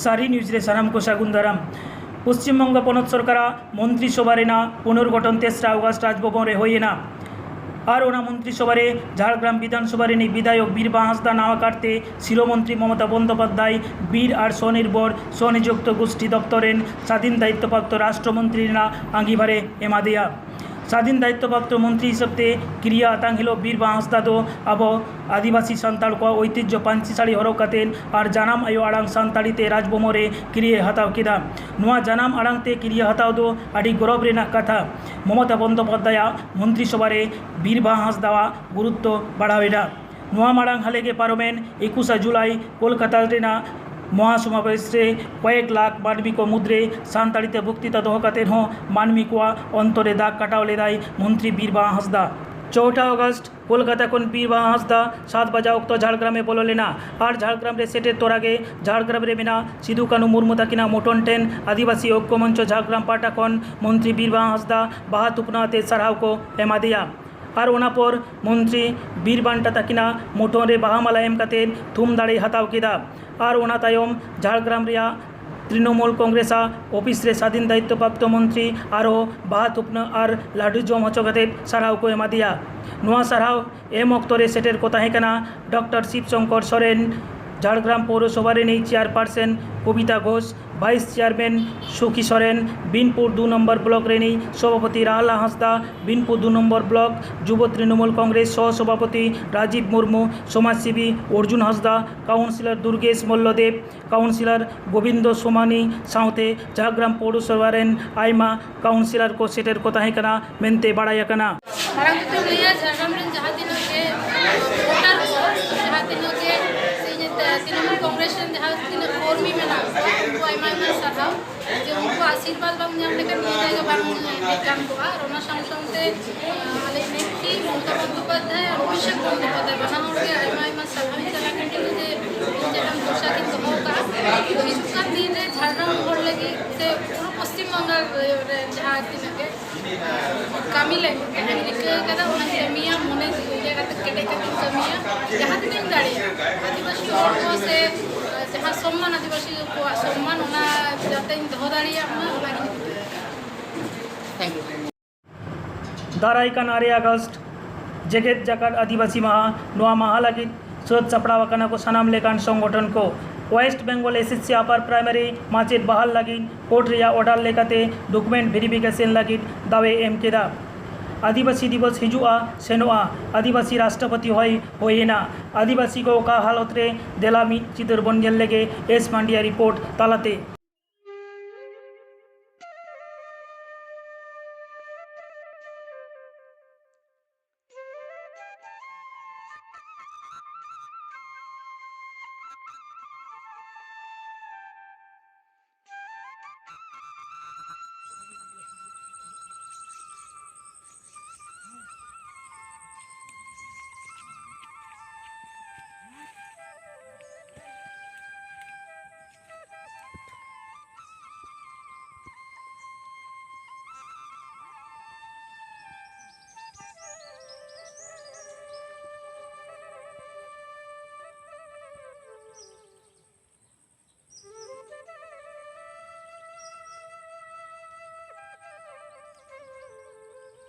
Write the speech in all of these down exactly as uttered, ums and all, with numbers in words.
ᱥᱟᱹᱨᱤ ᱱᱤᱭᱩᱡᱽ ᱨᱮ ᱥᱟᱱᱟᱢ ᱠᱚ ᱥᱟᱹᱜᱩᱱ ᱫᱟᱨᱟᱢ᱾ ᱯᱚᱥᱪᱤᱢ ᱵᱚᱝᱜᱚ ᱯᱚᱱᱚᱛ ᱥᱚᱨᱠᱟᱨᱟᱜ ᱢᱚᱱᱛᱨᱤ ᱥᱚᱵᱷᱟ ᱨᱮᱱᱟᱜ ᱯᱩᱱᱚᱨᱜᱚᱴᱷᱚᱱ ᱛᱮᱥᱨᱟ ᱚᱜᱟᱥᱴ ᱨᱟᱡᱽᱵᱷᱚᱵᱚᱱ ᱨᱮ ᱦᱩᱭ ᱮᱱᱟ᱾ ᱟᱨ ᱚᱱᱟ ᱢᱚᱱᱛᱨᱤ ᱥᱚᱵᱷᱟ ᱨᱮ ᱡᱷᱟᱲᱜᱨᱟᱢ ᱵᱤᱫᱷᱟᱱ ᱥᱚᱵᱷᱟ ᱨᱤᱱᱤᱡ ᱵᱤᱫᱷᱟᱭᱚᱠ ᱵᱤᱨᱵᱟᱦᱟ ᱦᱟᱸᱥᱫᱟ ᱱᱟᱣᱟ ᱠᱟᱨᱛᱮ ᱥᱤᱨᱟᱹ ᱢᱚᱱᱛᱨᱤ ᱢᱚᱢᱚᱛᱟ ᱵᱚᱱᱫᱳᱯᱟᱫᱽᱫᱷᱟᱭ ᱵᱤᱨ ᱟᱨ ᱥᱚᱱᱤᱨᱵᱷᱚᱨ ᱥᱚᱱᱤᱡᱩᱠᱛᱚ ᱜᱳᱥᱴᱷᱤ ᱫᱚᱯᱛᱚᱨ ᱨᱮᱱ ᱥᱟᱫᱷᱤᱱ ᱫᱟᱭᱤᱛᱛᱚ ᱯᱨᱟᱯᱛᱚ ᱨᱟᱥᱴᱨᱚ ᱢᱚᱱᱛᱨᱤ ᱨᱮᱱᱟᱜ ᱟᱸᱜᱤᱵᱷᱟᱨᱮ ᱮᱢᱟ ᱫᱮᱭᱟ᱾ ᱥᱟᱫᱷᱤᱱ ᱫᱟᱭᱤᱛᱛᱚ ᱯᱨᱟᱯᱛᱚ ᱢᱚᱱᱛᱨᱤ ᱦᱤᱥᱟᱹᱵ ᱛᱮ ᱠᱤᱨᱤᱭᱟᱹ ᱟᱛᱟᱝ ᱦᱤᱞᱳᱜ ᱵᱤᱨᱵᱟᱦᱟ ᱦᱟᱸᱥᱫᱟ ᱫᱚ ᱟᱵᱚ ᱟᱹᱫᱤᱵᱟᱹᱥᱤ ᱥᱟᱱᱛᱟᱲ ᱠᱚᱣᱟᱜ ᱳᱭᱛᱤᱡᱽᱡᱷᱚ ᱯᱟᱹᱧᱪᱤ ᱥᱟᱹᱲᱤ ᱦᱚᱨᱚᱜ ᱠᱟᱛᱮᱫ ᱟᱨ ᱡᱟᱱᱟᱢ ᱟᱭᱳ ᱟᱲᱟᱝ ᱥᱟᱱᱛᱟᱲᱤ ᱛᱮ ᱨᱟᱡᱽᱵᱷᱚᱵᱚᱱ ᱨᱮ ᱠᱤᱨᱤᱭᱟᱹ ᱦᱟᱛᱟᱣ ᱠᱮᱫᱟ᱾ ᱱᱚᱣᱟ ᱡᱟᱱᱟᱢ ᱟᱲᱟᱝ ᱛᱮ ᱠᱤᱨᱤᱭᱟᱹ ᱦᱟᱛᱟᱣ ᱫᱚ ᱟᱹᱰᱤ ᱜᱚᱨᱚᱵᱽ ᱨᱮᱱᱟᱜ ᱠᱟᱛᱷᱟ᱾ ᱢᱚᱢᱚᱛᱟ ᱵᱚᱱᱫᱳᱯᱟᱫᱽᱫᱷᱟᱭᱟᱜ ᱢᱚᱱᱛᱨᱤ ᱥᱚᱵᱷᱟ ᱨᱮ ᱵᱤᱨᱵᱟᱦᱟ ᱦᱟᱸᱥᱫᱟᱣᱟᱜ ᱜᱩᱨᱩᱛᱛᱚ ᱵᱟᱲᱦᱟᱣ ᱮᱱᱟ᱾ ᱱᱚᱣᱟ ᱢᱟᱲᱟᱝ ᱦᱟᱞᱮ ᱜᱮ ᱯᱟᱨᱚᱢᱮᱱ ᱮᱠᱩᱥᱟ ᱡᱩᱞᱟᱭ ᱠᱳᱞᱠᱟᱛᱟ ᱨᱮᱱᱟᱜ ᱢᱚᱦᱟ ᱥᱚᱢᱟᱵᱮᱥ ᱨᱮ ᱠᱚᱭᱮᱠ ᱞᱟᱠᱷ ᱢᱟᱹᱱᱢᱤ ᱠᱚ ᱢᱩᱫᱽᱨᱮ ᱥᱟᱱᱛᱟᱲᱤ ᱛᱮ ᱵᱚᱠᱛᱤᱛᱟ ᱫᱚᱦᱚ ᱠᱟᱛᱮᱫ ᱦᱚᱸ ᱢᱟᱹᱱᱢᱤ ᱠᱚᱣᱟᱜ ᱚᱱᱛᱚᱨ ᱨᱮ ᱫᱟᱜᱽ ᱠᱟᱴᱟᱣ ᱞᱮᱫᱟᱭ ᱢᱚᱱᱛᱨᱤ ᱵᱤᱨᱵᱟᱦᱟ ᱦᱟᱸᱥᱫᱟ᱾ ᱪᱳᱣᱴᱟ ᱚᱜᱟᱥᱴ ᱠᱳᱞᱠᱟᱛᱟ ᱠᱷᱚᱱ ᱵᱤᱨᱵᱟᱦᱟ ᱦᱟᱸᱥᱫᱟ ᱥᱟᱛ ᱵᱟᱡᱟ ᱚᱠᱛᱚ ᱡᱷᱟᱲᱜᱨᱟᱢ ᱮ ᱵᱚᱞᱚ ᱞᱮᱱᱟ ᱟᱨ ᱡᱷᱟᱲᱜᱨᱟᱢ ᱨᱮ ᱥᱮᱴᱮᱨ ᱛᱚᱨᱟ ᱜᱮ ᱡᱷᱟᱲᱜᱨᱟᱢ ᱨᱮ ᱢᱮᱱᱟᱜ ᱥᱤᱫᱩ ᱠᱟᱹᱱᱦᱩ ᱢᱩᱨᱢᱩ ᱛᱟᱹᱠᱤᱱᱟᱜ ᱢᱩᱴᱷᱟᱹᱱ ᱴᱷᱮᱱ ᱟᱹᱫᱤᱵᱟᱹᱥᱤ ᱚᱭᱠᱚ ᱢᱚᱧᱪᱚ ᱡᱷᱟᱲᱜᱨᱟᱢ ᱯᱟᱦᱴᱟ ᱠᱷᱚᱱ ᱢᱚᱱᱛᱨᱤ ᱵᱤᱨᱵᱟᱦᱟ ᱦᱟᱸᱥᱫᱟ ᱵᱟᱦᱟ ᱛᱷᱩᱯᱱᱟᱹ ᱟᱛᱮ ᱥᱟᱨᱦᱟᱣ ᱠᱚ ᱮᱢᱟ ᱫᱮᱭᱟ᱾ ᱟᱨ ᱚᱱᱟ ᱯᱚᱨ ᱢᱚᱱᱛᱨᱤ ᱵᱤᱨ ᱵᱟᱱᱴᱟ ᱛᱟᱹᱠᱤᱱᱟᱜ ᱢᱩᱴᱷᱟᱹᱱ ᱨᱮ ᱵᱟᱦᱟ ᱢᱟᱞᱟ ᱮᱢ ᱠᱟᱛᱮ ᱛᱷᱩᱢ ᱫᱟᱲᱮᱭ ᱦᱟᱛᱟᱣ ᱠᱮᱫᱟ᱾ ᱟᱨ ᱚᱱᱟ ᱛᱟᱭᱚᱢ ᱡᱷᱟᱲᱜᱨᱟᱢ ᱨᱮᱭᱟᱜ ᱛᱨᱤᱱᱚᱢᱩᱞ ᱠᱚᱝᱜᱨᱮᱥᱟᱜ ᱚᱯᱷᱤᱥ ᱨᱮ ᱥᱟᱫᱷᱤᱱ ᱫᱟᱭᱤᱛᱛᱚ ᱯᱨᱟᱯᱛᱚ ᱢᱚᱱᱛᱨᱤ ᱟᱨᱦᱚᱸ ᱵᱟᱦᱟ ᱛᱷᱩᱯᱱᱟᱹ ᱟᱨ ᱞᱟᱹᱰᱩ ᱡᱚᱢ ᱦᱚᱪᱚ ᱠᱟᱛᱮ ᱥᱟᱨᱦᱟᱣ ᱠᱚ ᱮᱢᱟ ᱫᱮᱭᱟ᱾ ᱱᱚᱣᱟ ᱥᱟᱨᱦᱟᱣ ᱮᱢ ᱚᱠᱛᱚ ᱨᱮ ᱥᱮᱴᱮᱨ ᱠᱚ ᱛᱟᱦᱮᱸ ᱠᱟᱱᱟ ᱰᱚᱠᱴᱚᱨ ᱥᱤᱵ ᱥᱚᱝᱠᱚᱨ ᱥᱚᱨᱮᱱ, ᱡᱷᱟᱲᱜᱨᱟᱢ ᱯᱳᱣᱨᱚᱥᱚᱵᱷᱟ ᱨᱤᱱᱤᱡ ᱪᱮᱭᱟᱨᱯᱟᱨᱥᱚᱱ ᱠᱚᱵᱤᱛᱟ ᱜᱷᱳᱥ, ᱵᱷᱟᱭᱤᱥ ᱪᱮᱭᱟᱨᱢᱮᱱ ᱥᱩᱠᱷᱤ ᱥᱚᱨᱮᱱ, ᱵᱤᱱᱯᱩᱨ ᱫᱩ ᱱᱚᱢᱵᱚᱨ ᱵᱞᱚᱠ ᱨᱤᱱᱤᱡ ᱥᱚᱵᱷᱟᱯᱚᱛᱤ ᱨᱟᱦᱞᱟ ᱦᱟᱸᱥᱫᱟ, ᱵᱤᱱᱯᱩᱨ ᱫᱩ ᱱᱚᱢᱵᱚᱨ ᱵᱞᱚᱠ ᱡᱩᱵᱚ ᱛᱨᱤᱱᱚᱢᱩᱞ ᱠᱚᱝᱜᱨᱮᱥ ᱥᱚᱦᱚ ᱥᱚᱵᱷᱟᱯᱚᱛᱤ ᱨᱟᱡᱤᱵ ᱢᱩᱨᱢᱩ, ᱥᱚᱢᱟᱡᱽᱥᱮᱵᱤ ᱚᱨᱡᱩᱱ ᱦᱟᱸᱥᱫᱟ, ᱠᱟᱣᱩᱱᱥᱤᱞᱚᱨ ᱫᱩᱨᱜᱮᱥ ᱢᱚᱞᱞᱚᱫᱮᱵᱽ, ᱠᱟᱣᱩᱱᱥᱤᱞᱚᱨ ᱜᱳᱵᱤᱱᱫᱚ ᱥᱳᱢᱟᱱᱤ ᱥᱟᱶᱛᱮ ᱡᱷᱟᱲᱜᱨᱟᱢ ᱯᱳᱣᱨᱚᱥᱚᱵᱷᱟ ᱨᱮᱱ ᱟᱭᱢᱟ ᱠᱟᱣᱩᱱᱥᱤᱞᱚᱨ ᱠᱚ ᱥᱮᱴᱮᱨ ᱠᱚ ᱛᱟᱦᱮᱸ ᱠᱟᱱᱟ ᱢᱮᱱᱛᱮ ᱵᱟᱲᱟᱭ ᱟᱠᱟᱱᱟ᱾ ᱢᱟᱲᱟᱝ ᱛᱮᱫᱚᱧ ᱞᱟᱹᱭᱟ, ᱡᱷᱟᱲᱜᱨᱟᱢ ᱨᱮᱱ ᱡᱟᱦᱟᱸ ᱛᱤᱱᱟᱹᱜ ᱜᱮ ᱵᱷᱳᱴᱟᱨ ᱠᱚ, ᱡᱟᱦᱟᱸ ᱛᱤᱱᱟᱹᱜ ᱜᱮ ᱤᱧ ᱛᱨᱤᱱᱚᱢᱩᱞ ᱠᱚᱝᱜᱨᱮᱥ ᱨᱮᱱ ᱡᱟᱦᱟᱸ ᱛᱤᱱᱟᱹᱜ ᱠᱚᱨᱢᱤ ᱢᱮᱱᱟᱜ ᱠᱚᱣᱟ, ᱩᱱᱠᱩ ᱟᱭᱢᱟ ᱟᱭᱢᱟ ᱥᱟᱨᱦᱟᱣ᱾ ᱡᱮ ᱩᱱᱠᱩᱣᱟᱜ ᱟᱥᱤᱨᱵᱟᱫᱽ ᱵᱟᱝ ᱧᱟᱢ ᱞᱮᱠᱷᱟᱱ ᱱᱤᱭᱟᱹ ᱡᱟᱭᱜᱟ ᱵᱟᱝ ᱦᱮᱡ ᱜᱟᱱ ᱠᱚᱜᱼᱟ᱾ ᱟᱨ ᱚᱱᱟ ᱥᱟᱶ ᱥᱟᱶᱛᱮ, ᱟᱞᱮ ᱱᱮᱛᱨᱤ ᱢᱚᱢᱚᱛᱟ ᱵᱚᱱᱫᱳᱯᱟᱫᱽᱫᱷᱟᱭ ᱟᱨ ᱚᱵᱷᱤᱥᱮᱠ ᱵᱚᱱᱫᱳᱯᱟᱫᱽᱫᱷᱟᱭ, ᱵᱟᱱᱟ ᱦᱚᱲ ᱜᱮ ᱟᱭᱢᱟ ᱟᱭᱢᱟ ᱥᱟᱨᱦᱟᱣ ᱤᱧ ᱪᱟᱞ ᱟᱠᱚ ᱠᱟᱱᱟ ᱡᱮ ᱤᱧ ᱡᱟᱦᱟᱸ ᱫᱚᱥᱟ ᱠᱤᱱ ᱫᱚᱦᱚ ᱠᱟᱜᱼᱟ᱾ ᱛᱚ, ᱦᱤᱡᱩᱜ ᱠᱟᱱ ᱫᱤᱱ ᱨᱮ ᱡᱷᱟᱲᱜᱨᱟᱢ ᱦᱚᱲ ᱞᱟᱹᱜᱤᱫ ᱥᱮ ᱯᱩᱨᱟᱹ ᱯᱚᱥᱪᱤᱢ ᱵᱟᱝᱜᱟᱞ ᱨᱮ ᱡᱟᱦᱟᱸ ᱛᱤᱱᱟᱹᱜ ᱜᱮ ᱠᱟᱹᱢᱤ ᱞᱟᱹᱜᱤᱫ ᱤᱧ ᱨᱤᱠᱟᱹ ᱟᱠᱟᱫᱟ, ᱚᱱᱟᱧ ᱠᱟᱹᱢᱤᱭᱟ, ᱢᱚᱱᱮ ᱡᱤᱣᱤ ᱤᱭᱟᱹ ᱠᱟᱛᱮ ᱠᱮᱴᱮᱡ ᱠᱟᱛᱮᱧ ᱠᱟᱹᱢᱤᱭᱟ᱾ ᱡᱟᱦᱟᱸ ᱛᱤᱱᱟᱹᱜ ᱤᱧ ᱫᱟᱲᱮᱭᱟᱜᱼᱟ, ᱟᱹᱫᱤᱵᱟᱹᱥᱤ ᱦᱚᱲ ᱠᱚ ᱥᱮ ᱡᱟᱦᱟᱸ ᱥᱚᱢᱢᱟᱱ, ᱟᱹᱫᱤᱵᱟᱹᱥᱤ ᱠᱚᱣᱟᱜ ᱥᱚᱢᱢᱟᱱ, ᱚᱱᱟ ᱡᱟᱛᱮᱧ ᱫᱚᱦᱚ ᱫᱟᱲᱮᱭᱟᱜ ᱢᱟ, ᱚᱱᱟᱜᱤᱧ ᱨᱤᱠᱟᱹᱭᱟ᱾ ᱫᱟᱨᱟᱭ ᱠᱟᱱ ᱟᱨᱮ ᱟᱜᱚᱥᱴ ᱡᱮᱜᱮᱛ ᱡᱟᱠᱟᱛ ᱟᱹᱫᱤᱵᱟᱹᱥᱤ ᱢᱟᱦᱟ᱾ ᱱᱚᱣᱟ ᱢᱟᱦᱟ ᱞᱟᱹᱜᱤᱫ ᱥᱟᱹᱛ ᱥᱟᱯᱲᱟᱣ ᱟᱠᱟᱱᱟ ᱠᱚ ᱥᱟᱱᱟᱢ ᱞᱮᱠᱟᱱ ᱥᱚᱝᱜᱚᱴᱷᱚᱱ ᱠᱚ᱾ West Bengal S S C Upper Primary ᱢᱟᱪᱮᱫ ᱵᱟᱦᱟᱞ ᱞᱟᱹᱜᱤᱫ ᱠᱳᱨᱴ ᱨᱮᱭᱟᱜ ᱚᱰᱟᱨ ᱞᱮᱠᱟᱛᱮ ᱰᱚᱠᱩᱢᱮᱱᱴ ᱵᱷᱮᱨᱤᱯᱷᱤᱠᱮᱥᱚᱱ ᱞᱟᱹᱜᱤᱫ ᱫᱟᱣᱮ ᱮᱢ ᱠᱮᱫᱟ᱾ ᱟᱹᱫᱤᱵᱟᱹᱥᱤ ᱫᱤᱵᱚᱥ ᱦᱤᱡᱩᱜᱼᱟ ᱥᱮᱱᱚᱜᱼᱟ, ᱟᱹᱫᱤᱵᱟᱹᱥᱤ ᱨᱟᱥᱴᱨᱚᱯᱚᱛᱤ ᱦᱚᱭ ᱦᱩᱭᱮᱱᱟ᱾ ᱟᱹᱫᱤᱵᱟᱹᱥᱤ ᱠᱚ ᱚᱠᱟ ᱦᱟᱞᱚᱛ ᱨᱮ, ᱫᱮᱞᱟ ᱢᱤᱫ ᱪᱤᱛᱟᱹᱨ ᱵᱚᱱ ᱧᱮᱞ ᱞᱮᱜᱮ ᱮᱥ ᱯᱟᱱᱰᱤᱭᱟ ᱨᱤᱯᱳᱨᱴ ᱛᱟᱞᱟᱛᱮ᱾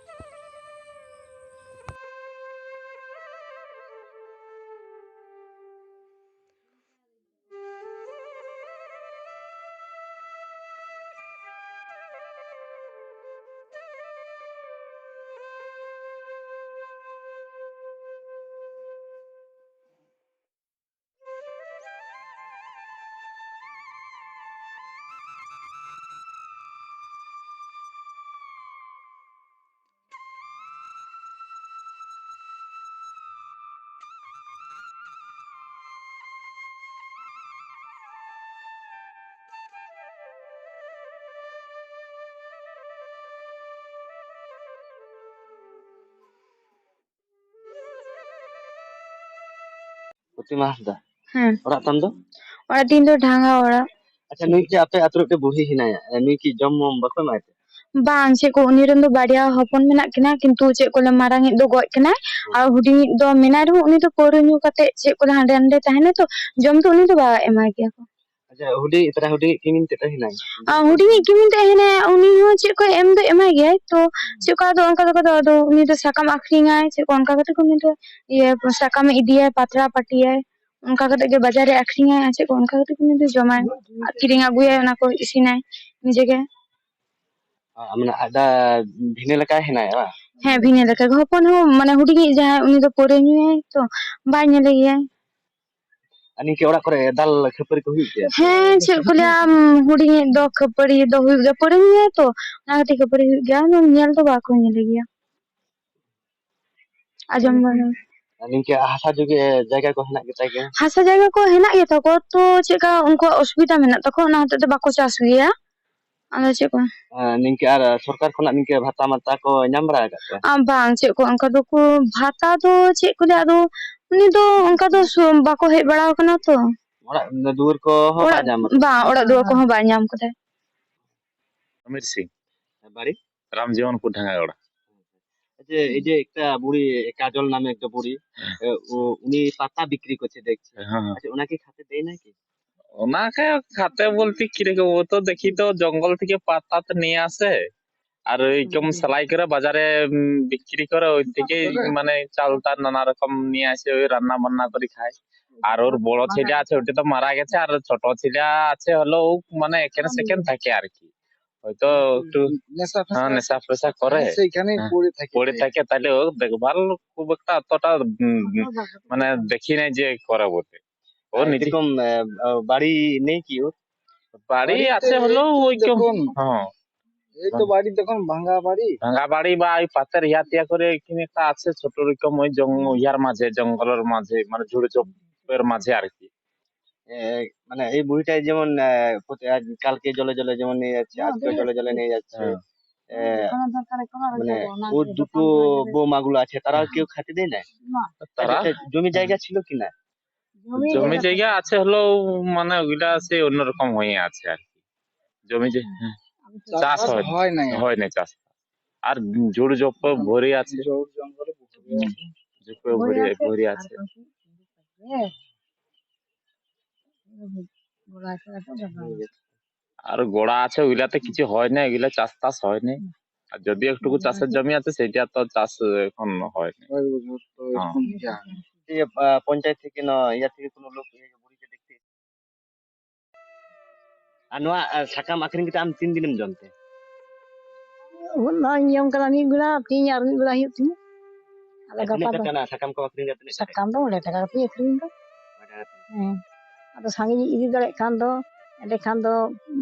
ᱯᱨᱚᱛᱤᱢᱟ ᱦᱟᱸᱥᱫᱟ᱾ ᱦᱮᱸ᱾ ᱚᱲᱟᱜ ᱛᱟᱢ ᱫᱚ? ᱚᱲᱟᱜ ᱛᱤᱧ ᱫᱚ ᱰᱷᱟᱝᱜᱟ ᱚᱲᱟᱜ᱾ ᱟᱪᱪᱷᱟ, ᱱᱩᱭ ᱡᱮ ᱟᱯᱮ ᱟᱛᱳ ᱨᱮ ᱢᱤᱫᱴᱮᱱ ᱵᱩᱲᱦᱤ ᱦᱮᱱᱟᱭᱟ, ᱮ, ᱱᱩᱭ ᱠᱤ ᱡᱚᱢ ᱢᱚᱢ ᱵᱟᱠᱚ ᱮᱢᱟᱭ ᱛᱮ? ᱵᱟᱝ, ᱪᱮᱫ ᱠᱚ, ᱩᱱᱤ ᱨᱮᱱ ᱫᱚ ᱵᱟᱨᱭᱟ ᱦᱚᱯᱚᱱ ᱢᱮᱱᱟᱜ ᱠᱤᱱᱟ, ᱠᱤᱱᱛᱩ ᱪᱮᱫ ᱠᱚ ᱞᱟᱹᱭᱟ, ᱢᱟᱨᱟᱝ ᱤᱡ ᱫᱚ ᱜᱚᱡ ᱠᱟᱱᱟᱭ᱾ ᱟᱨ ᱦᱩᱰᱤᱧ ᱤᱡ ᱫᱚ ᱢᱮᱱᱟᱭ ᱨᱮᱦᱚᱸ, ᱩᱱᱤ ᱫᱚ ᱯᱟᱹᱣᱨᱟᱹ ᱧᱩ ᱠᱟᱛᱮ ᱪᱮᱫ ᱠᱚ ᱞᱟᱹᱭᱟ, ᱦᱟᱸᱰᱮ ᱱᱟᱰᱮ ᱛᱟᱦᱮᱱᱟᱭ ᱛᱚ, ᱡᱚᱢ ᱫᱚ ᱩᱱᱤ ᱫᱚ ᱵᱟᱭ ᱮᱢᱟᱭ ᱜᱮᱭᱟ ᱠᱚ᱾ ᱟᱪᱪᱷᱟ, ᱦᱩᱰᱤᱧ ᱛᱟᱨᱟ ᱦᱩᱰᱤᱧ ᱠᱤᱢᱤᱱ ᱛᱮᱫ ᱦᱮᱱᱟᱭ? ᱟᱨ ᱦᱩᱰᱤᱧ ᱤᱡ ᱠᱤᱢᱤᱱ ᱛᱮᱫ ᱦᱮᱱᱟᱭᱟ, ᱩᱱᱤ ᱦᱚᱸ ᱪᱮᱫ ᱠᱚ ᱮᱢ ᱫᱚ ᱮᱢᱟᱭ ᱜᱮᱭᱟᱭ ᱛᱚ, ᱪᱮᱫ ᱠᱚ ᱟᱫᱚ ᱚᱱᱠᱟ ᱫᱚ ᱟᱫᱚ ᱩᱱᱤ ᱫᱚ ᱥᱟᱠᱟᱢ ᱟᱹᱠᱷᱨᱤᱧᱟᱭ, ᱪᱮᱫ ᱠᱚ ᱚᱱᱠᱟ ᱠᱟᱛᱮ ᱠᱚ ᱩᱱᱤ ᱫᱚ ᱤᱭᱟᱹ ᱥᱟᱠᱟᱢᱮ ᱤᱫᱤᱭᱟᱭ, ᱯᱟᱛᱲᱟ ᱯᱟᱹᱴᱤᱭᱟᱭ, ᱚᱱᱠᱟ ᱠᱟᱛᱮ ᱜᱮ ᱵᱟᱡᱟᱨ ᱨᱮ ᱟᱹᱠᱷᱨᱤᱧᱟᱭ᱾ ᱟᱨ ᱪᱮᱫ ᱠᱚ ᱚᱱᱠᱟ ᱠᱟᱛᱮ ᱜᱮ ᱩᱱᱤ ᱫᱚ ᱡᱚᱢᱟᱭ, ᱠᱤᱨᱤᱧ ᱟᱹᱜᱩᱭᱟᱭ, ᱚᱱᱟ ᱠᱚ ᱤᱥᱤᱱᱟᱭ ᱱᱤᱡᱮ ᱜᱮ᱾ ᱟ, ᱢᱟᱱᱮ ᱟᱡ ᱫᱚ ᱵᱷᱤᱱᱟᱹ ᱞᱮᱠᱟᱭ ᱦᱮᱱᱟᱭᱟ ᱵᱟᱝ? ᱦᱮᱸ, ᱵᱷᱤᱱᱟᱹ ᱞᱮᱠᱟ ᱜᱮ᱾ ᱦᱚᱯᱚᱱ ᱦᱚᱸ ᱢᱟᱱᱮ ᱦᱩᱰᱤᱧᱤᱡ ᱡᱟᱦᱟᱸᱭ, ᱩᱱᱤ ᱫᱚ ᱯᱟᱹᱣᱨᱟᱹ ᱧᱩᱭᱟᱭ ᱛᱚ, ᱵᱟᱭ ᱧᱮᱞᱮ ᱜᱮᱭᱟᱭ᱾ ᱟᱨ ᱱᱤᱝᱠᱟᱹ ᱚᱲᱟᱜ ᱠᱚᱨᱮ ᱫᱟᱞ ᱠᱷᱟᱹᱯᱟᱹᱨᱤ ᱠᱚ ᱦᱩᱭᱩᱜ ᱜᱮᱭᱟ? ᱦᱮᱸ, ᱪᱮᱫ ᱠᱚ ᱞᱟᱹᱭᱟ, ᱩᱢ, ᱦᱩᱰᱤᱧᱤᱡ ᱫᱚ ᱠᱷᱟᱹᱯᱟᱹᱨᱤ ᱫᱚ ᱦᱩᱭᱩᱜ ᱜᱮᱭᱟ, ᱯᱟᱹᱣᱨᱟᱹ ᱧᱩᱭᱟᱭ ᱛᱚ, ᱚᱱᱟ ᱠᱷᱟᱹᱛᱤᱨ ᱠᱷᱟᱹᱯᱟᱹᱨᱤ ᱦᱩᱭᱩᱜ ᱜᱮᱭᱟ, ᱧᱮᱞ ᱫᱚ ᱵᱟᱠᱚ ᱧᱮᱞᱮ ᱜᱮᱭᱟ᱾ ᱟᱸᱡᱚᱢ ᱵᱟᱲᱟ᱾ ᱟᱨ ᱱᱤᱝᱠᱟᱹ ᱦᱟᱥᱟ ᱡᱩᱜᱤ ᱡᱟᱭᱜᱟ ᱠᱚ ᱦᱮᱱᱟᱜ ᱜᱮᱛᱟ ᱜᱮᱭᱟ? ᱦᱟᱥᱟ ᱡᱟᱭᱜᱟ ᱠᱚ ᱦᱮᱱᱟᱜ ᱜᱮᱛᱟ ᱠᱚᱣᱟ, ᱛᱚ ᱪᱮᱫᱠᱟ ᱩᱱᱠᱩᱣᱟᱜ ᱚᱥᱩᱵᱤᱫᱟ ᱢᱮᱱᱟᱜ ᱛᱟᱠᱚᱣᱟ, ᱚᱱᱟ ᱦᱚᱛᱮᱡ ᱛᱮ ᱵᱟᱠᱚ ᱪᱟᱥ ᱜᱮᱭᱟ᱾ ᱟᱫᱚ ᱪᱮᱫ ᱠᱚ? ᱟᱨ ᱱᱤᱝᱠᱟᱹ ᱟᱨ ᱥᱚᱨᱠᱟᱨ ᱠᱷᱚᱱᱟᱜ ᱱᱤᱝᱠᱟᱹ ᱵᱷᱟᱛᱟ ᱢᱟᱛᱟ ᱠᱚ ᱧᱟᱢ ᱵᱟᱲᱟ ᱟᱠᱟᱫ ᱠᱚᱣᱟ? ᱟᱨ ᱵᱟᱝ, ᱪᱮᱫ ᱠᱚ ᱚᱱᱠᱟ ᱫᱚᱠᱚ, ᱵᱷᱟᱛᱟ ᱫᱚ ᱪᱮᱫ ᱠᱚ ᱞᱟᱹᱭᱟ, ᱟᱫᱚ ᱩᱱᱤ ᱫᱚ ᱚᱱᱠᱟ ᱫᱚ ᱥᱩ-, ᱵᱟᱠᱚ ᱦᱮᱡ ᱵᱟᱲᱟ ᱟᱠᱟᱱᱟ ᱛᱚ᱾ ᱚᱲᱟᱜ ᱫᱩᱣᱟᱹᱨ ᱠᱚᱦᱚᱸ ᱵᱟᱭ ᱚᱲᱟᱜ, ᱧᱟᱢ ᱟᱠᱟᱫᱟ? ᱵᱟᱝ, ᱚᱲᱟᱜ ᱫᱩᱣᱟᱹᱨ ᱠᱚᱦᱚᱸ ᱵᱟᱭ ᱧᱟᱢ ᱠᱟᱫᱟ᱾ ᱟᱢᱤᱨ ᱥᱤᱝ, ᱵᱟᱲᱤ? ᱨᱟᱢᱡᱤᱵᱚᱱᱯᱩᱨ ᱰᱷᱟᱝᱜᱟᱜᱚᱲᱟ᱾ ᱟᱪᱪᱷᱟ, ᱮᱭ ᱡᱮ ᱮᱠᱴᱟ ᱵᱩᱲᱤ ᱠᱟᱡᱚᱞ ᱱᱟᱢᱮ একটা বুড়ি, হ্যাঁ। এ, ও, উনি পাতা বিক্রি করছে দেখছি। হ্যাঁ, হ্যাঁ। আচ্ছা, ওনাকে খাতে দেয় নাকি? ওনাকে খাতে বলতে কিরকম, ও তো দেখি তো জঙ্গল থেকে পাতা তো নিয়ে আসে, আর ওইরকম সেলাই করে বাজারে উম, বিক্রি করে, ওই থেকেই মানে চালটা নানা রকম নিয়ে আসে, ওই রান্না বান্না করে খায়। আর ওর বড় ছেলে আছে, ওটা তো মারা গেছে, আর ছোট ছেলে আছে হলো, ও মানে এখানে সেখানে থাকে আর কি, হয়তো একটু নেশা হ্যাঁ ফেশা নেশা ফেশা করে, সেইখানে হ্যাঁ। পড়ে থাকে। পড়ে থাকে, তাহলে ও দেখভাল খুব একটা অতটা উম, মানে দেখি নাই যে করে বটে। ও আর নিজে এরকম আহ, আহ, বাড়ি নেই কি ওর? বাড়ি বাড়িতে আছে হলেও এই তো ওই কেউ দেখুন। হ্যাঁ। এই তো বাড়ি দেখুন, ভাঙা বাড়ি। ভাঙা বাড়ি বা ওই পাতের ইয়া টিয়া করে এখানে একটা আছে ছোট রকম, ওই জঙ্গল ইয়ার মাঝে, জঙ্গলের মাঝে, মানে ঝুড়ি চোপের মাঝে আর কি। এ, মানে এই বুড়িটাই যেমন আহ, প্রতি- আজ কালকে জলে জলে যেমন নিয়ে যাচ্ছে, আজকে জলে জলে নিয়ে যাচ্ছে। হ্যাঁ। এ, মানে ওর দুটো বৌমাগুলো আছে, তারাও কেউ খাতে দেয় না? তারা আচ্ছা, জমি জায়গা ছিল কি না? জমি জায়গা আছে হলেও মানে ওগুলা সে অন্যরকম হয়ে আছে আর কি। জমি যে হ্যাঁ। চাষ হয়, হয় নাই। হয় নাই চাষ। আর ঝুড় জপ ভরে আছে। ঝুড় জঙ্গলে ভরে আছে। ঝুড় ভরে, ভরে আছে। আর গোড়া আছে, ওগুলাতে কিছু হয় না, এগুলা চাষ টাস হয় না। আর যদি একটুকু চাষের জমি আছে, সেটা তো চাষ এখন হয় না। কয়েক বছর তো হ্যাঁ। এরকম যা। এই যে, আহ, পঞ্চায়েত থেকে না, ইয়া থেকে কোনো লোক এই যে বুড়িকে দেখতে এসেছে? আর ᱱᱚᱣᱟ, ᱟᱨ ᱥᱟᱠᱟᱢ ᱟᱹᱠᱷᱨᱤᱧ ᱠᱟᱛᱮ ᱟᱢ ᱛᱤᱱ ᱫᱤᱱᱮᱢ ᱡᱚᱢ ᱛᱮ? ᱩᱱᱟᱹᱜ ᱱᱚᱜᱼᱚᱭ ᱤᱧ ᱡᱚᱢ ᱠᱟᱱᱟ ᱢᱤᱫ ᱵᱮᱲᱟ, ᱛᱤᱦᱤᱧ ᱟᱨ ᱢᱤᱫ ᱵᱮᱲᱟ ᱦᱩᱭᱩᱜ ᱛᱤᱧᱟ᱾ ᱟᱫᱚ ᱛᱤᱱᱟᱹᱜ ᱜᱟᱯᱟ ᱫᱚ ᱠᱟᱛᱮ ᱚᱱᱟ ᱥᱟᱠᱟᱢ ᱠᱚ ᱟᱹᱠᱷᱨᱤᱧ ᱠᱟᱛᱮ ᱛᱤᱱᱟᱹᱜ ᱠᱟᱛᱮ? ᱥᱟᱠᱟᱢ ᱫᱚ ᱢᱚᱬᱮ ᱴᱟᱠᱟ ᱠᱟᱛᱮᱧ ᱟᱹᱠᱷᱨᱤᱧ ᱮᱫᱟ᱾ ᱢᱚᱬᱮ ᱴᱟᱠᱟ ᱠᱟᱛᱮ? ᱦᱮᱸ᱾ ᱟᱫᱚ ᱥᱟᱸᱜᱮᱧ ᱤᱫᱤ ᱫᱟᱲᱮᱭᱟᱜ ᱠᱷᱟᱱ ᱫᱚ, ᱮᱸᱰᱮᱠᱷᱟᱱ ᱫᱚ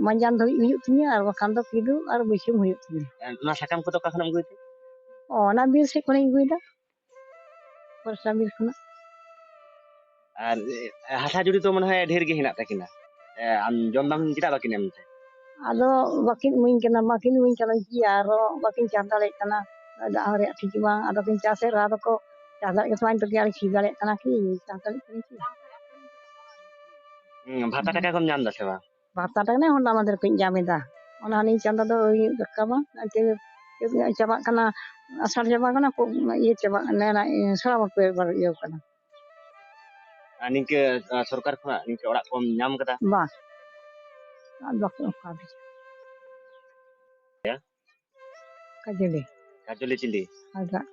ᱢᱟᱸᱡᱟᱱ ᱫᱷᱟᱹᱵᱤᱡ ᱦᱩᱭᱩᱜ ᱛᱤᱧᱟ, ᱟᱨ ᱵᱟᱠᱷᱟᱱ ᱫᱚ ᱠᱤᱫᱩᱵ ᱟᱨ ᱵᱟᱹᱥᱭᱟᱹᱢ ᱦᱩᱭᱩᱜ ᱛᱤᱧᱟ᱾ ᱮ, ᱚᱱᱟ ᱥᱟᱠᱟᱢ ᱠᱚᱫᱚ ᱚᱠᱟ ᱠᱷᱚᱱᱮᱢ ᱟᱹᱜᱩᱭ ᱛᱮ? ᱚ, ᱚᱱᱟ ᱵᱤᱨ ᱥᱮᱫ ᱠᱷᱚᱱᱤᱧ ᱟᱹᱜᱩᱭᱮᱫᱟ᱾ ᱯᱚᱨᱥᱟ ᱵᱤᱨ ᱠᱷᱚᱱᱟᱜ᱾ ᱟᱨ, ᱮ, ᱦᱟᱥᱟ ᱡᱩᱲᱤ ᱛᱚ ᱢᱚᱱᱮ ᱦᱚᱭ ᱰᱷᱮᱨ ᱜᱮ ᱦᱮᱱᱟᱜ ᱛᱟᱹᱠᱤᱱᱟ᱾ ᱮ, ᱟᱢ ᱡᱚᱢ ᱵᱟᱝ ᱪᱮᱫᱟᱜ ᱵᱟᱹᱠᱤᱱ ᱮᱢ ᱛᱮ? ᱟᱫᱚ ᱵᱟᱹᱠᱤᱱ ᱤᱢᱟᱹᱧ ᱠᱟᱱᱟ, ᱵᱟᱹᱠᱤᱱ ᱤᱢᱟᱹᱧ ᱠᱟᱱᱟ ᱠᱤ, ᱟᱨᱚ ᱵᱟᱹᱠᱤᱱ ᱪᱟᱥ ᱫᱟᱲᱮᱭᱟᱜ ᱠᱟᱱᱟ᱾ ᱫᱟᱜ ᱦᱚᱸ ᱨᱮᱭᱟᱜ ᱴᱷᱤᱠ ᱵᱟᱝ, ᱟᱫᱚ ᱠᱤᱱ ᱪᱟᱥᱮᱫ ᱨᱮᱦᱚᱸ ᱟᱫᱚ ᱠᱚ ᱪᱟᱥ ᱫᱟᱲᱮᱭᱟᱜ ᱠᱟᱱᱟ, ᱤᱧ ᱛᱚ ᱟᱨ ᱥᱤ ᱫᱟᱲᱮᱭᱟᱜ ᱠᱟᱱᱟ ᱠᱤ, ᱪᱟᱥ ᱫᱟᱲᱮᱭᱟᱜ ᱠᱟᱱᱟ ᱠᱤ? ᱦᱩᱸ, ᱵᱷᱟᱛᱟ ᱴᱟᱠᱟ ᱠᱚᱢ ᱧᱟᱢ ᱫᱟ ᱥᱮ ᱵᱟᱝ? ᱵᱷᱟᱛᱟ ᱴᱟᱠᱟ ᱦᱚᱸ ᱦᱚᱞᱟ ᱢᱟᱫᱷᱮᱨ ᱠᱷᱚᱱ ᱤᱧ ᱧᱟᱢ ᱮᱫᱟ᱾ ᱚᱱᱟ ᱦᱟᱱᱮᱧ ᱪᱟᱸᱫᱟ ᱫᱚ ᱟᱹᱣᱨᱤ ᱨᱟᱠᱟᱵᱟ᱾ ᱪᱟᱵᱟᱜ ᱠᱟᱱᱟ, ᱟᱥᱟᱲ ᱪᱟᱵᱟ ᱠᱟᱱᱟ, ᱠᱚ ᱤᱭᱟᱹ ᱪᱟᱵᱟᱜ ᱠᱟᱱᱟ, ᱚᱱᱟ, ᱤᱭᱟᱹ, ᱥᱚᱨᱟᱵᱚᱛ ᱯᱮ ᱮᱵᱟᱨ ᱤᱭᱟᱹ ᱠᱟᱱᱟ᱾ ᱟᱨ ᱱᱤᱝᱠᱟᱹ, ᱟᱨ ᱥᱚᱨᱠᱟᱨ ᱠᱷᱚᱱᱟᱜ ᱱᱤᱝᱠᱟᱹ ᱚᱲᱟᱜ ᱠᱚᱢ ᱧᱟᱢ ᱠᱟᱫᱟ? ᱵᱟᱝ, ᱟᱨ ᱵᱟᱠᱚ ᱚᱱᱠᱟ ᱫᱚ᱾ ᱦᱮᱸ? ᱠᱟᱡᱚᱞᱤ᱾ ᱠᱟᱡᱚᱞᱤ ᱪᱤᱞᱤ? ᱦᱟᱸᱥᱫᱟᱜ᱾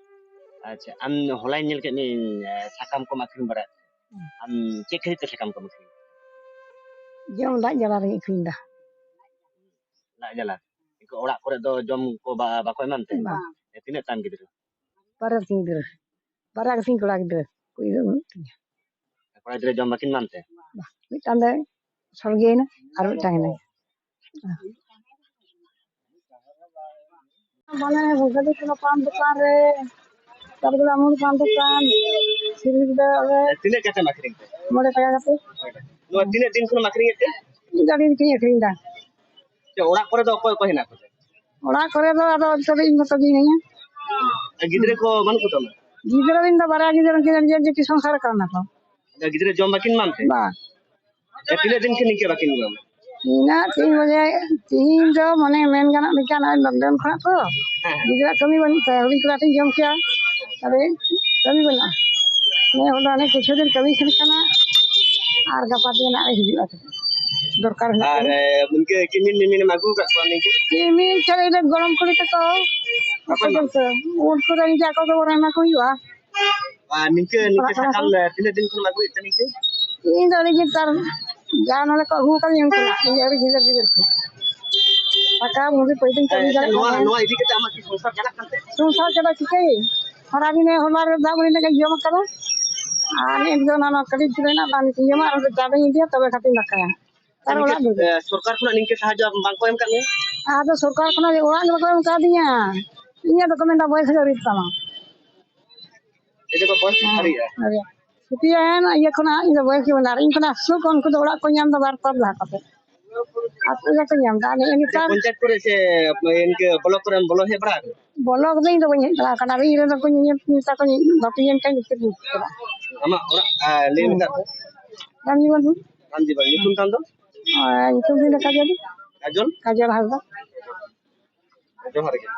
ᱟᱪᱪᱷᱟ, ᱟᱢ ᱦᱚᱞᱟᱧ ᱧᱮᱞ ᱠᱮᱫ ᱢᱮᱭᱟ, ᱥᱟᱠᱟᱢ ᱠᱚᱢ ᱟᱹᱠᱷᱨᱤᱧ ᱵᱟᱲᱟᱭᱮᱫ᱾ ᱦᱩᱸ᱾ ᱟᱢ ᱪᱮᱫ ᱠᱷᱟᱹᱛᱤᱨ ᱛᱮ ᱥᱟᱠᱟᱢ ᱠᱚᱢ ᱟᱹᱠᱷᱨᱤᱧ? ᱡᱚᱢ ᱞᱟᱡ ᱡᱟᱞᱟ ᱨᱮᱧ ᱟᱹᱠᱷᱨᱤᱧ ᱫᱟ᱾ ᱞᱟᱡ ᱡᱟᱞᱟ? ᱤᱱᱠᱟᱹ ᱚᱲᱟᱜ ᱠᱚᱨᱮ ᱫᱚ ᱡᱚᱢ ᱠᱚ ᱵᱟ-, ᱵᱟᱠᱚ ᱮᱢᱟᱢ ᱛᱮ? ᱵᱟᱝ᱾ ᱮ, ᱛᱤᱱᱟᱹᱜ ᱛᱟᱢ ᱜᱤᱫᱽᱨᱟᱹ? ᱵᱟᱨᱭᱟ ᱜᱮᱛᱤᱧ ᱜᱤᱫᱽᱨᱟᱹ, ᱵᱟᱨᱭᱟ ᱜᱮᱛᱤᱧ ᱠᱚᱲᱟ ᱜᱤᱫᱽᱨᱟᱹ, ᱠᱩᱲᱤ ᱜᱤᱫᱽᱨᱟᱹ ᱵᱟᱹᱱᱩᱜ ᱛᱤᱧᱟ᱾ ᱠᱚᱲᱟ ᱜᱤᱫᱽᱨᱟᱹ ᱡᱚᱢ ᱵᱟᱹᱠᱤᱱ ᱮᱢᱟᱢ ᱛᱮ? ᱵᱟᱝ, ᱢᱤᱫᱴᱟᱝ ᱫᱚᱭ ᱥᱚᱲᱜᱮᱭᱮᱱᱟ ᱟᱨ ᱢᱤᱫᱴᱟᱝ ᱦᱮᱱᱟᱭᱟ᱾ ᱢᱟᱱᱮ ᱵᱷᱚᱜᱟᱞᱤ ᱠᱟᱱᱟ ᱯᱟᱱ ᱫᱚᱠᱟᱱ ᱨᱮ, ᱛᱟᱨᱯᱚᱨᱮ ᱟᱢᱩᱞ ᱯᱟᱱ ᱫᱚᱠᱟᱱ, ᱥᱤᱨᱤᱡ ᱫᱚ ᱟᱞᱮ ᱛᱤᱱᱟᱹᱜ ᱠᱟᱛᱮᱢ ᱟᱹᱠᱷᱨᱤᱧ ᱛᱮ? ᱢᱚᱬᱮ ᱴᱟᱠᱟ ᱠᱟᱛᱮ᱾ ᱱᱚᱣᱟ ᱛᱤᱱᱟᱹᱜ ᱫᱤᱱ ᱠᱷᱚᱱᱮᱢ ᱟᱹᱠᱷᱨᱤᱧᱮᱫ ᱛᱮ? ᱢᱤᱫ ᱜᱷᱟᱹᱲᱤ ᱨᱮᱜᱮᱧ ᱟᱹᱠᱷᱨᱤᱧ ᱫᱟ᱾ ᱟᱪᱪᱷᱟ, ᱚᱲᱟᱜ ᱠᱚᱨᱮ ᱫᱚ ᱚᱠᱚᱭ ᱚᱠᱚᱭ ᱦᱮᱱᱟᱜ ᱠᱚᱛᱮ? ᱚᱲᱟᱜ ᱠᱚᱨᱮ ᱫᱚ ᱟᱫᱚ ᱱᱤᱛᱚᱜ ᱫᱚ ᱤᱧ ᱢᱚᱛᱚ ᱜᱮ ᱦᱤᱱᱟᱹᱧᱟ᱾ ᱟᱨ ᱜᱤᱫᱽᱨᱟᱹ ᱠᱚ ᱵᱟᱹᱱᱩᱜ ᱠᱚᱛᱟᱢᱟ? ᱜᱤᱫᱽᱨᱟᱹ ᱤᱧ ᱫᱚ ᱵᱟᱨᱭᱟ ᱜᱤᱫᱽᱨᱟᱹ ᱠᱤᱱ ᱡᱮ ᱡᱮ ᱠᱤ ᱥᱚᱝᱥᱟᱨ ᱠᱟᱱᱟ ᱠᱚ᱾ ᱟᱪᱪᱷᱟ, ᱜᱤᱫᱽᱨᱟᱹ ᱡᱚᱢ ᱵᱟᱹᱠᱤᱱ ᱮᱢᱟᱢ ᱛᱮ? ᱵᱟᱝ᱾ ᱟᱪᱪᱷᱟ, ᱛᱤᱱᱟᱹᱜ ᱫᱤᱱ ᱠᱷᱚᱱ ᱱᱤᱝᱠᱟᱹ ᱵᱟᱹᱠᱤᱱ ᱮᱢᱟᱢᱟ? ᱤᱧᱟᱹᱜ ᱛᱤᱱ ᱵᱟᱡᱮ, ᱛᱤᱦᱤᱧ ᱫᱚ ᱢᱟᱱᱮ ᱢᱮᱱ ᱜᱟᱱᱚᱜ ᱞᱮᱠᱟ ᱱᱚᱜᱼᱚᱭ lockdown ᱠᱷᱚᱱᱟᱜ ᱛᱚ ᱦᱮᱸ᱾ ᱜᱤᱫᱽᱨᱟᱹ ᱠᱟᱹᱢᱤ ᱵᱟᱹᱱᱩᱜ ᱛᱟᱭᱟ, ᱦᱩᱰᱤᱧ ᱠᱚᱲᱟ ᱴᱷᱮᱱ ᱡᱚᱢ ᱠᱮᱭᱟ, ᱟᱫᱚ ᱠᱟᱹᱢᱤ ᱵᱟᱹᱱᱩᱜᱼᱟ᱾ ᱱᱤᱭᱟᱹ ᱦᱚᱲ ᱫᱚ ᱦᱟᱱᱮ ᱠᱤᱪᱷᱩ ᱫᱤᱱ ᱠᱟᱹᱢᱤ ᱥᱮᱱ ᱠᱟᱱᱟ, ᱟᱨ ᱜᱟᱯᱟ ᱫᱤᱱ ᱦᱟᱸᱜ ᱮ ᱦᱤᱡᱩᱜᱼᱟ᱾ ᱫᱚᱨᱠᱟᱨ ᱦᱮᱱᱟᱜ ᱟᱨ ᱛᱟᱭᱟ᱾ ᱮ, ᱱᱤᱝᱠᱟᱹ ᱠᱤᱢᱤᱱ ᱢᱤᱢᱤᱱ ᱮᱢ ᱟᱹᱜᱩ ᱟᱠᱟᱫ ᱠᱚᱣᱟ ᱱᱤᱝᱠᱟᱹ? ᱠᱤᱢᱤᱱ ᱪᱮᱫ ᱤᱧ ᱞᱟᱹᱭᱟ, ᱜᱚᱲᱚᱢ ᱠᱩᱲᱤ ᱛᱟᱠᱚ ᱚᱠᱚᱭ ᱩᱱᱠᱩ ᱢᱟ? ᱫᱚ ᱩᱱᱠᱩ ᱫᱚ ᱱᱤᱡᱮ ᱟᱠᱚ ᱜᱮ ᱚᱲᱟᱜ ᱮᱢᱟ ᱠᱚ ᱦᱩᱭᱩᱜᱼᱟ᱾ ᱟᱨ ᱱᱤᱝᱠᱟᱹ, ᱱᱤᱝᱠᱟᱹ ᱯᱟᱲᱦᱟᱜ ᱠᱟᱱᱟ ᱥᱟᱠᱟᱢ, ᱠᱚ᱾ ᱮ, ᱛᱤᱱᱟᱹᱜ ᱫᱤᱱ ᱠᱷᱚᱱᱮᱢ ᱟᱹᱜᱩᱭᱮᱫ ᱛᱮ ᱱᱤᱝᱠᱟᱹ? ᱤᱧ ᱫᱚ ᱟᱹᱰᱤ ᱫᱤᱱ ᱛᱟᱨ ᱡᱟ ᱱᱚᱰᱮ ᱠᱚ ᱟᱹᱜᱩ ᱟᱠᱟᱫᱤᱧ ᱩᱱᱠᱩ ᱫᱚ, ᱤᱧ ᱫᱚ ᱟᱹᱰᱤ ᱜᱤᱫᱟᱹᱨ ᱜᱤᱫᱟᱹᱨ ᱠᱷᱚᱱ᱾ ᱥᱟᱠᱟᱢ ᱢᱩᱫᱤ ᱯᱟᱹᱭᱞᱟᱹᱧ ᱠᱟᱹᱢᱤ ᱮ, ᱫᱟᱲᱮᱭᱟᱜ ᱱᱚᱣᱟ, ᱠᱟᱱᱟ᱾ ᱱᱚᱣᱟ ᱤᱫᱤ ᱠᱟᱛᱮ ᱟᱢᱟᱜ ᱠᱤ ᱥᱚᱝᱥᱟᱨ ᱪᱟᱞᱟᱜ ᱠᱟᱱ ᱛᱮ? ᱥᱚᱝᱥᱟᱨ ᱪᱟᱞᱟᱜ ᱪᱤᱠᱟᱹᱭᱟᱹᱧ? ᱦᱚᱞᱟ ᱫᱤᱱᱮ, ᱦᱚᱞᱟ ᱨᱮ ᱫᱟᱜ ᱢᱟᱹᱰᱤ ᱞᱮᱠᱟ ᱡᱚᱢ ᱟᱠᱟᱫᱟ᱾ ᱟᱨ ᱱᱤᱛ ᱫᱚ ᱚᱱᱟ, ᱚᱱᱟ ᱠᱟᱹᱴᱤᱡ ᱪᱩᱞᱩᱝ ᱨᱮᱱᱟᱜ ᱫᱟᱜ ᱤᱧ ᱡᱚᱢᱟ ᱟᱨ ᱪᱟ ᱫᱚᱧ ᱤᱫᱤᱭᱟ, ᱛᱚᱵᱮ ᱠᱟᱛᱮᱧ ᱫᱟᱠᱟᱭᱟ᱾ ᱟᱨ ᱱᱤᱝᱠᱟᱹ, ᱚᱲᱟᱜ ᱫᱚ ᱮ, ᱥᱚᱨᱠᱟᱨ ᱠᱷᱚᱱᱟᱜ ᱱᱤᱝᱠᱟᱹ ᱥᱟᱦᱟᱡᱽᱡᱚ ᱵᱟᱝ ᱠᱚ ᱮᱢ ᱠᱟᱜ ᱢᱮᱭᱟ? ᱟᱫᱚ ᱥᱚᱨᱠᱟᱨ ᱠᱷᱚᱱᱟᱜ ᱚᱲᱟᱜ ᱜᱮ ᱵᱟᱠᱚ ᱮᱢ ᱠᱟᱣᱫᱤᱧᱟ᱾ ᱤᱧᱟᱹᱜ ᱫᱚᱠᱚ ᱢᱮᱱᱫᱟ ᱵᱚᱭᱮᱥ ᱜᱮ ᱟᱹᱣᱨᱤ ᱛᱟᱢᱟ᱾ ᱮ ᱫᱚᱠᱚ ᱵᱚᱭᱮᱥ ᱦᱮᱸ, ᱟᱹᱣᱨᱤᱜᱼᱟ? ᱟᱹᱣᱨᱤ᱾ ᱪᱷᱩᱴᱤ ᱟᱭᱟᱱ ᱤᱭᱟᱹ ᱠᱷᱚᱱᱟᱜ ᱤᱧ ᱫᱚ ᱵᱚᱭᱮᱥ ᱜᱮ ᱵᱟᱹᱱᱩᱜᱼᱟ᱾ ᱟᱨ ᱤᱧ ᱠᱷᱚᱱᱟᱜ ᱥᱩᱠ ᱩᱱᱠᱩ ᱫᱚ ᱚᱲᱟᱜ ᱠᱚ ᱧᱟᱢ ᱫᱟ ᱵᱟᱨ ᱯᱮ ᱞᱟᱦᱟ ᱠᱟᱛᱮ᱾ ᱟᱯᱮ ᱜᱮᱯᱮ ᱧᱟᱢ ᱫᱟ᱾ ᱟᱨ ᱱᱮᱜᱼᱮ ᱟᱪᱪᱷᱟ, ᱱᱮᱛᱟᱨ ᱯᱚᱧᱪᱟᱭᱮᱛ ᱠᱚᱨᱮ ᱥᱮ ᱤᱱᱠᱟᱹ ᱵᱞᱚᱠ ᱠᱚᱨᱮᱢ ᱵᱚᱞᱚ ᱦᱮᱡ ᱵᱟᱲᱟ ᱟᱠᱟᱱᱟ? ᱵᱞᱚᱠ ᱫᱚ ᱤᱧ ᱫᱚ ᱵᱟᱹᱧ ᱦᱮᱡ ᱵᱟᱲᱟ ᱟᱠᱟᱱᱟ᱾ ᱟᱨ ᱤᱧ ᱨᱮᱱ ᱫᱚᱠᱚ ᱧᱮᱧᱮᱞ ᱢᱮᱛᱟ ᱠᱚ ᱵᱟᱯᱮ ᱧᱮᱞ ᱠᱟᱱ ᱜᱤᱫᱽᱨᱟᱹ ᱠᱚ᱾ ᱟᱢᱟᱜ ᱚᱲᱟᱜ, ᱟ, ᱞᱟᱹᱭ ᱢᱮ ᱛᱟᱨᱯᱚᱨ᱾ ᱨᱟᱢᱡᱤᱵᱚᱱ ᱦᱩᱸ᱾ ᱨᱟᱢᱡᱤᱵᱚᱱ, ᱧᱩᱛᱩᱢ ᱛᱟᱢ ᱫᱚ? ᱟᱨ ᱧᱩᱛᱩᱢ ᱫᱚ ᱠᱟᱡᱚᱞ᱾ ᱠᱟᱡᱚᱞ? ᱠᱟᱡᱚᱞ ᱦᱟᱸᱥᱫᱟ᱾ ᱡᱚᱦᱟᱨ ᱜᱮ᱾